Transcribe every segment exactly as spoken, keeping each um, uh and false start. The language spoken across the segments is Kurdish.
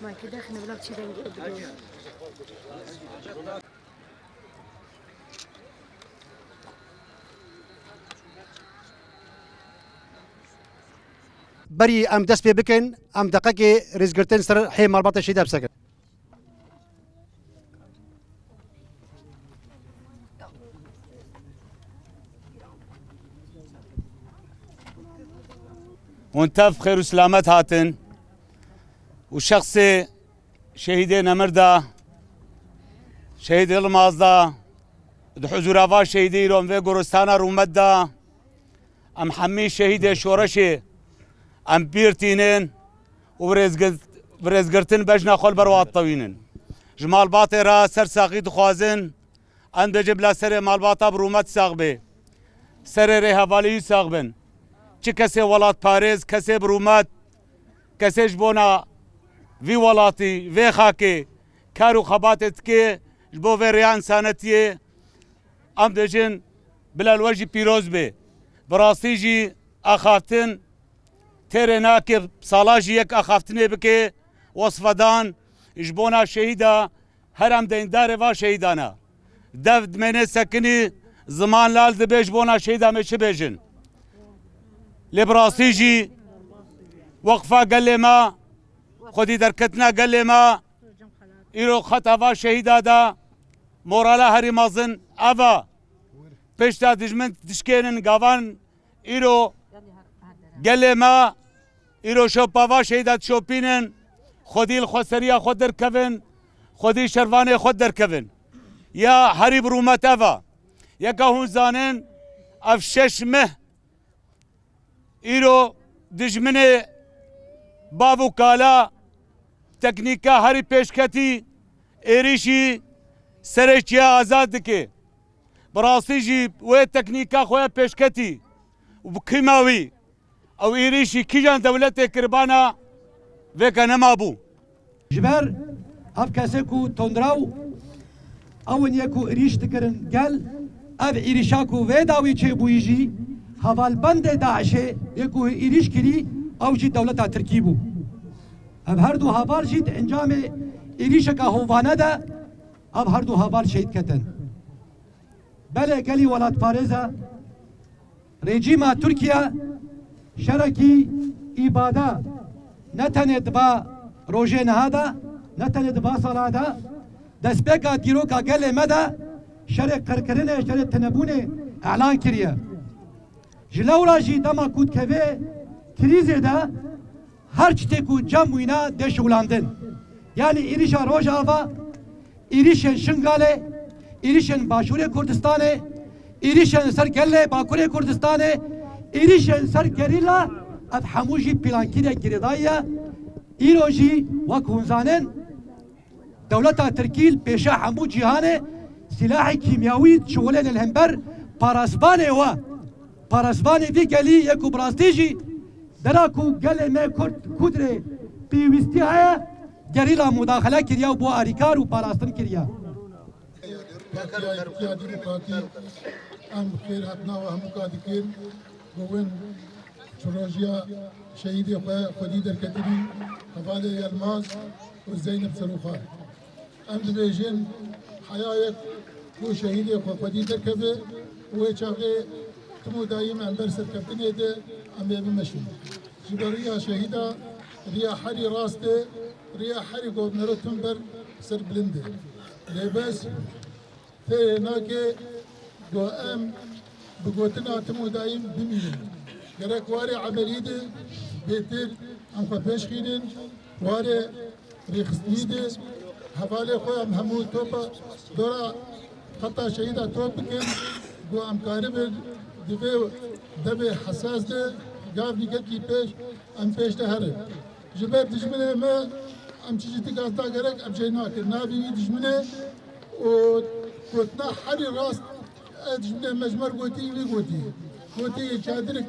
Makî dexine bila çî dengê bidon. Berî em dest pê bikin, em deqekê rêzgirtin ser hê malbata şehîda bisekin. Hûn tev xêr û silamet hatin û şexsê şehîdê nemir de, şehîdê Yilmaz de, di huzûra va şehîdê îro em vê goristana rûmet de, em hemî şehîdê şoreşê em bîr tînin û bi rêzgir-, bi rêzgirtin bejna xwe li ber wan tewînin. Ji malbatê re ser saxî dixwazin, em dibêjin bila serê malbata bi rûmet sax bê. Serê rêhevalî wî sax bin. Çi kesê welatparêz, kesê bi rûmet, kesê ji bona vî welatî, vê xakê kar û xebatê dike, ji bo vê rêya însanetiyê, em dibêjin bila li we jî pîroz bê. Bi rastî jî axaftin têrê nake, sala jî yek axaftinê bike, wesfedan ji bona şehîda, her em deyndarê va şehîdan e. Dev dimêne sekinî, ziman lal dibe, ji bona şehîda me çi bêjin. Lê bi rastî jî weqfa gelê me, xwedî derketina gelê me, îro xeta va şehîda de morala herî mezin ev e. Pişta dijmin dişkênin gavan îro gelê me, îro şopa va şehîda dişopînin, xwedî li xweseriya xwe derkevin, xwedî şervanê xwe derkevin. Ya herî bi rûmet ev e. Yeka hûn zanin, ev şeş meh îro dijminê bav û kala teknîka herî pêşketî êrîşî serê Çiya Azad dike. Bi rastî jî wê teknîka xwe ya pêşketî û bi kîma wî ew êrîşî kîjan dewletê kiribana vêka nemabû. Ji ber ev kesê ku tundraw ew in yê ku êrîş dikirin gel, ev êrîşa ku vê dawî çêbûyî jî hevalbendê DAIŞê yê ku êrîş kirî ew jî dewleta Tirkî bû. Ev her du heval jî di encamê êrîşeka hovane de ev her du heval şehîd ketin. Belê gelî welatparêz e. Rejîma Tirkiye şerekî îbade ne tenê di va rojê niha de, ne tenê di va sala de, destpêka dîroka gelê me de şerê qirkirinê, şerê tinebûnê elan kiriye. Ji lewra jî dema ku dikeve krîzê de, her tiştê ku cem wîna dê şiwilandin. Yanî êrîşa Rojava, êrîşên Şingalê, êrîşên Başûrê Kurdistanê, êrîşên ser gelê Bakurê Kurdistanê, êrîşên ser gerîla, ev hemû jî pîlankirî girêdayî ye. Îro jî wek hûn zanin, dewleta Tirkî li pêşa hemû cîhanê sîlahê kîmyawî dişuxulêne li hember parasvanê we. Parasvanê vî gelî yê ku bi rastî jî dera ku gelê me Kurd, Kurd rê pêwîstî heye, gerîla mudaxele kiriya û bo alîkar û parastin kiriya. Partiya Yekîtiya Demokratîk, em xêr hatina we hemûka dikin. Bi win çirojiya şehîdê xwe xwedî derketinî, hevalê Yilmaz û Zeynep Serûxan. Em dibêjin, heya yek ku şehîdê xwe xwedî derkeve, wê çaxê tim û dayîm em ber serkeftinê de em ê bimeşin. Ji ber riya şehîda, riya herî rast e, riya herî govnero tim ber ser bilind e. Lê bes, Tê nake ku em bi gotina tim û dayîm bimînin. Gerek warê emelî de bêtir em xwe pêş xînin, warê rêxistinî de hevalê xwe em hemû topa dora xeta şehîda top bikin, ku em karibin di vê demê hesas de gavnî gelkî pêş em pêş de herin. Ji ber dijminê me em çi jî dikas da gerek em jê nakin. Navê wî dijminê û gotina herî rast, e, dijminê me ji me re gotî, wî gotî. Gotî çadirek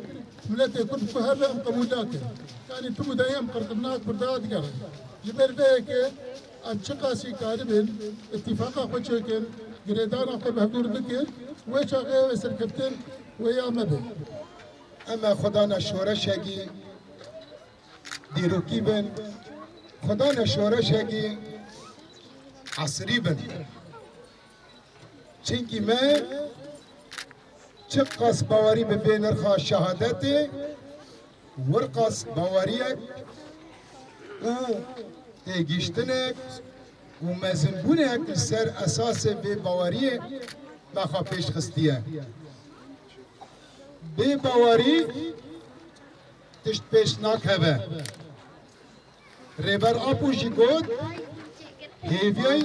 miletê Kurd ku hebe em qebûl nakin. Yanî tu mudayê em qirkirina Kurda digerin. Ji ber vê yekê em çiqasî karibin îtîfaqa xwe çêkin, girêdana xwe bi hevdûr bikin, wê çaxê wê serkeftin wê ya me be. Em e xwedana şoreşekî dîrokî bin, Xwedane şoreşekî esrî bin. Çimkî me çiqas bawerî bi vê nirxa şehadetê, wirqas baweriyek û têgihiştinek û mezinbûnek li ser esasê vê baweriyê me xwe pêş xistiye. Bê bawerî tişt pêş nakeve. Rêber Apo jî got, hêviyê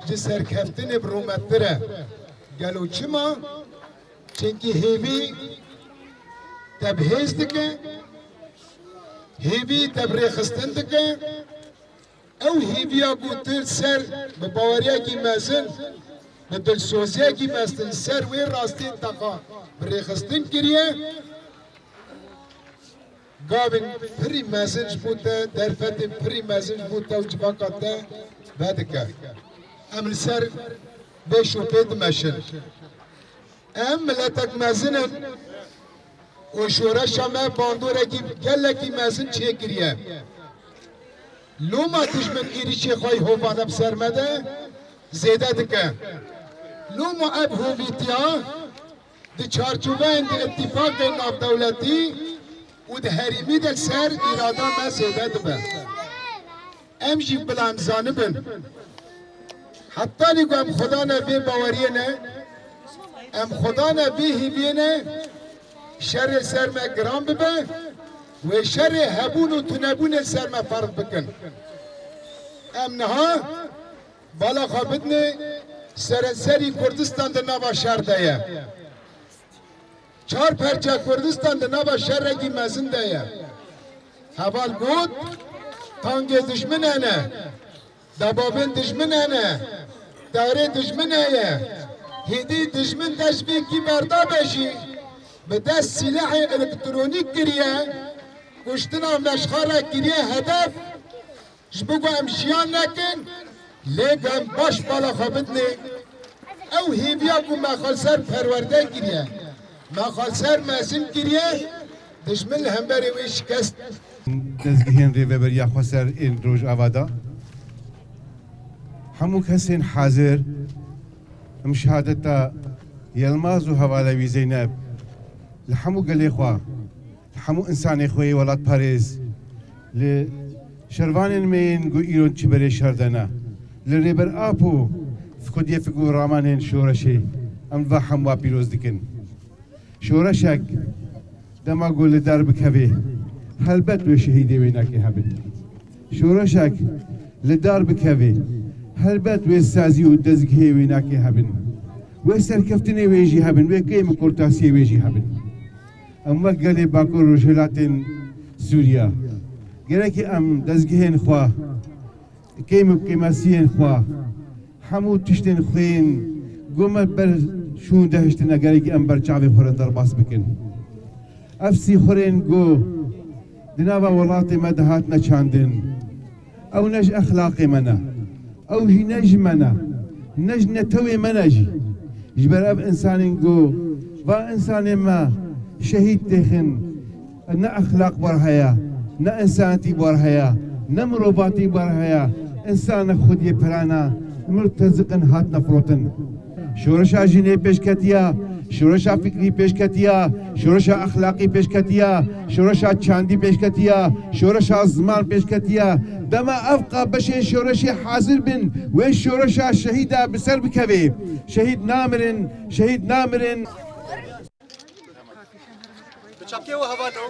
ji serkeftinê bi rûmettir e. Gelo çima? Çimkî hêvî te bi hêz dike, hêvî te bi rêxistin dike. Ew hêviya ku tu li ser bi baweriyekî mezin, bi dilsoziyekî mezin li ser wê rastiyê te xwe bi rêxistin kiriye. Gavên pirî mezin ji bo te, derfetên pirî mezin ji bo te û civaka te vedike. Em li ser vê şopê dimeşin. Em miletek mezin in û şoreşa me bandorekî gelekî mezin çêkiriye. Loma dijmin êrîşê xwe yê hovane bi ser me de zêde dike. Loma ev hovîtiya di çarçoveyên di îtîfaqên navdewletî û di herêmî de li ser îrada me zêde dibe. Em jî bila em zanibin, hetanî ku em xwedane vê baweriyê ne, em xwedane vê hêviyê ne, şerê li ser me giran bibe, wê şerê hebûn û tunebûnê li ser me ferz bikin. Em niha bala xwe bidinê serenserî Kurdistan di nava şer de ye. Çar perçe Kurdistan di nava şerekî mezin de ye. Heval got, tangê dijmin hene, debabên dijmin hene, tarê dijmin heye. Hêdî dijmin dest vê kî berdabe jî, bi dest sîlehê elektronîk kiriye, kuştina meşxara kiriye hedef. Ji bo ku em jiyan nekin, lê ku em baş bala xwe bidinê, ew hêviya ku me xwe li ser perwerde kiriye, me xwe li ser mezin kiriye, dijmin li hemberê wê şikest. Dezgehên Rêveberiya Xweser ên Rojava de, hemû kesên hazir, em şehadeta Yilmaz û hevala wî Zeynep li hemû gelê xwe, li hemû însanê xwe yê welatparêz, li şervanên me yên ku îro çi berê şer de ne, li Rêber Apo, xwediyê fik û ramanên şoreşê, em va hemwa pîroz dikin. Şoreşek dema ku li dar bikevê, helbet wê şehîdê wênakê hebin. Şoreşek li dar bikevê, helbet wê sazî û dezgehê wênakê hebin. Wê serkeftinê wê jî hebin, wê kêm û kurtasiyê wê jî hebin. Em wek gelê Bakur Rojhilatên Sûriya, gerekî em dezgehên xwe, kêm û kêmasiyên xwe, hemû tiştên xwe yên ku me ber şûn de hiştine, gerekî em ber çavê xwe re derbas bikin. Ev sîxurên ku di nava welatê me de hatine çandin, ew ne ji exlaqê me ne, ew jî ne ji me ne, ne ji netewê me ne jî. Ji ber ev însanên ku va însanên me şehîd têxin, ne exlaq bar heye, ne însanetî bar heye, ne mirovatî bar heye. Însanek xwediyê pirana, mirov teziqin, hatine firotin. Şoreşa jinê pêşketiya, şoreşa fikrî pêşketiya, şoreşa exlaqî pêşketiya, şoreşa çandî pêşketiya, şoreşa ziman pêşketiya. Dema ev qa beşên şoreşê hazir bin, wê şoreşa şehîda bi ser bikevê. Şehîd namirin, şehîd namirin. Bi çapkê we heval o.